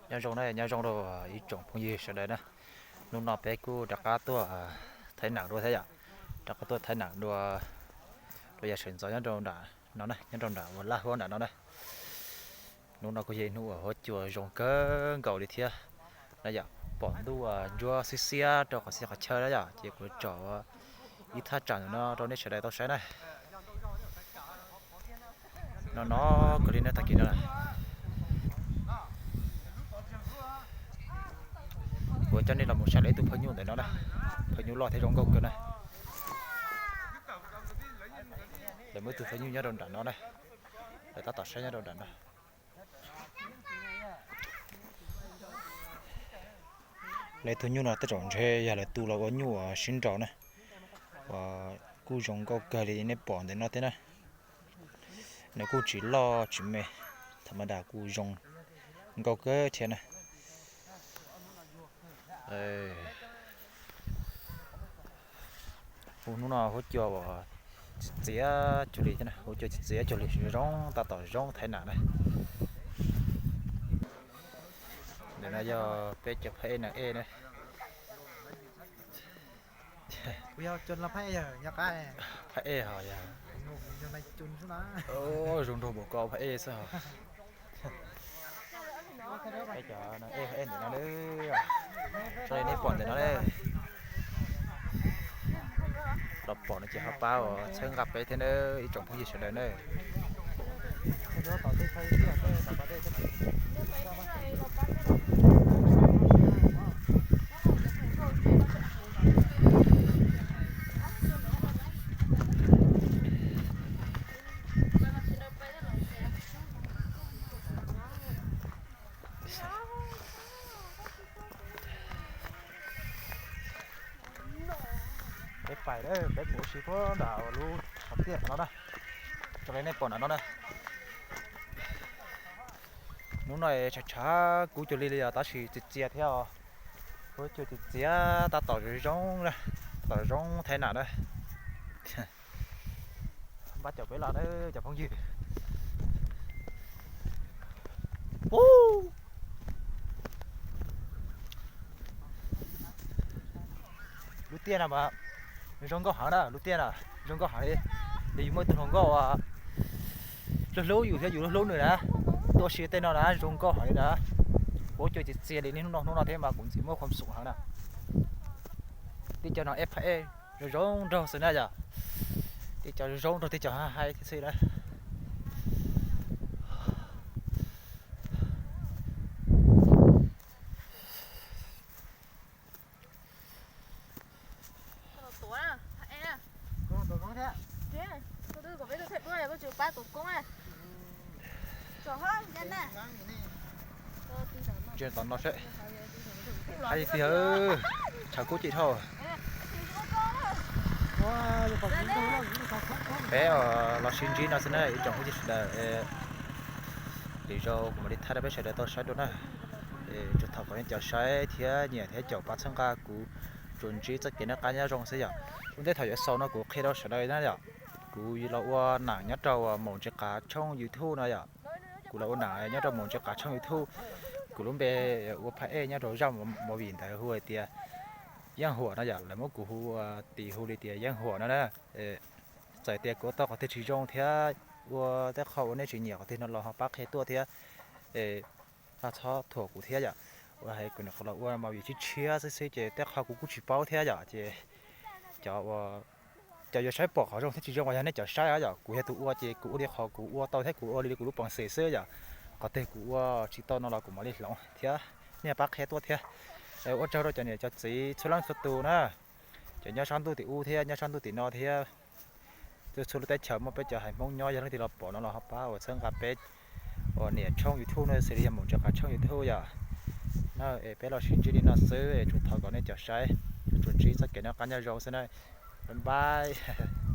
Nyob zoo na, nyob zoo rau ib tsoom phooj ywg sawv daws na. Hnub no peb kuj rov qab tuaj Thaib Nam dua thiab yom. Rov qab tuaj Thaib Nam dua rau yav sawv ntxov nyob rau nram no na, nyob rau nram uas Laj Huab nram no na. Hnub no kuj yog ib hnub uas huab cua zoo kawg nkaus li thiab na yom. Pom ntuj ntsuab xiab xiab rau qhov txhia qhov chaw na yom, ces kuv tsom ib thaj tsam no rau nej sawv daws tau saib na. No no, kuv li na tag kis no kuv coj nej los mus saib lawv ib tug phaj nyuj ntawm no na. Phaj nyuj loj thiab zoo nkauj kawg na. Lawv muaj ib tug phaj nyuj nyob rau nram no na. Lawv tab tom saib nyob rau nram no. Lawv tus nyuj no tej zaum ntshe yog lawv tu los ua nyuj uas sib nraus na. Uas kuj zoo nkauj kawg li nej pom ntawm no thiab na. Nws kuj tsis loj tsis me, tham ma das kuj zoo nkauj kawg thiab na. Hnub no huab cua uas txias txias cuag li thiab na, huab cua txias txias cuag li, zoo tab tom zoo Thaib Nam na. Ntawm no yog peb cov phaj ej nas ej na. Phaj ej hos yog zoo nraug npaum ko phaj ej xwb hos. Peb cov nas ej phaj ej ntawm no, zoo li nej pom ntawm no ne. Los pom no ces ho pab uas txhawb nqa peb thiab na ib tsoom phooj ywg sawv daws na. Peb pais, peb mus ua si puag nram lub qhov tiaj no na. Zoo li nej pom nram no na. Hnub no tshav tshav kub cuag li li os, tab sis txias txias thiab os. Huab cua txias txias tab tom zoo zoo, tab tom zoo Thaib Nam na. Npaj caum peb los na cov phooj ywg. Lub tiaj no mas zoo nkauj heev na, lub tiaj no zoo nkauj heev li. Yus muaj ib tug hluas nkauj hlub hlub yus thiab yus hlub hlub nws na, tuaj ua si tej no na zoo nkauj heev li na. Huab cua txias txias li niaj hnub no, hnub no thiab mas kuv ntxim muaj khuam xum heev na. Tej cov nas ej phaj ej zoo zoo nraug xwb na yom. Tej cov zoo zoo nraug, tej cov hais thiab xwb na. Tom no seb, hais tiag, tshav kub cim dhau. Peb los sib ntsib no xwb na ib tsoom phooj ywg sawv daws. Lwm zaus kuv mam li thaij rau peb sawv daws tau saib dua na. Tsuas thov kom nej cov saib thiab nyiam thiab caum pab txhawb nqa kuv, tsuas ntsib txoj kev noj qab nyob zoo xwb yom. Ua ntej thaum yuav xaus no kuv qhia rau sawv daws na yom, kuv los ua nam nyob rau Maum Ntsis Qav tshooj YouTube no yom. Kuv los ua nam nyob rau Maum Ntsis Qav tshooj YouTube. Kuv lub npe ua phaj ej nyob rau zaj movie ntawd hu hais tias Yeej Huam no yom, lawv muab kuv hu, tis hu li tias Yeej Huam no na. Txawm tias kuv ua tau qhov twg tsis zoo thiab ua tej qho uas nej tsis nyiam qhov twg no los ho pab qhia tuaj thiab. Ho txhob thuam kuv thiab yom. Ua hais kuv nyuam qhuav los ua movie tshiab tshiab xwb xwb ces tej qho kuv kuj tsis paub thiab yom, ces cov uas, cov yuav saib pom qhov zoo thiab tsis zoo uas yog nej cov saib os yom. Kuv yog tus ua ces kuv ua li qhov kuv ua tau thiab kuv ua li kuv lub peev xwm xwb yom. Qhov twg kuv ua tsis tau no los kuv mam li hloov thiab, nej pab qhia tuaj thiab. Ua tsaug rau cov niam cov txiv txhua leej txhua tus na, cov nyob sab ntuj tim ub thiab nyob sab ntuj tim no thiab, txhua txhua lub teb chaws muaj peb cov haiv Hmoob nyob, yog leej twg los pom no los ho pab uas txhawb nqa peb uas niam tshooj YouTube no xws li yog Maum Ntsis Qav tshooj YouTube yom. No es peb los sib ntsib li no xwb es tsuas thov kom nej cov saib tsuas ntsib txoj kev noj qab nyob zoo xwb na. Bye bye.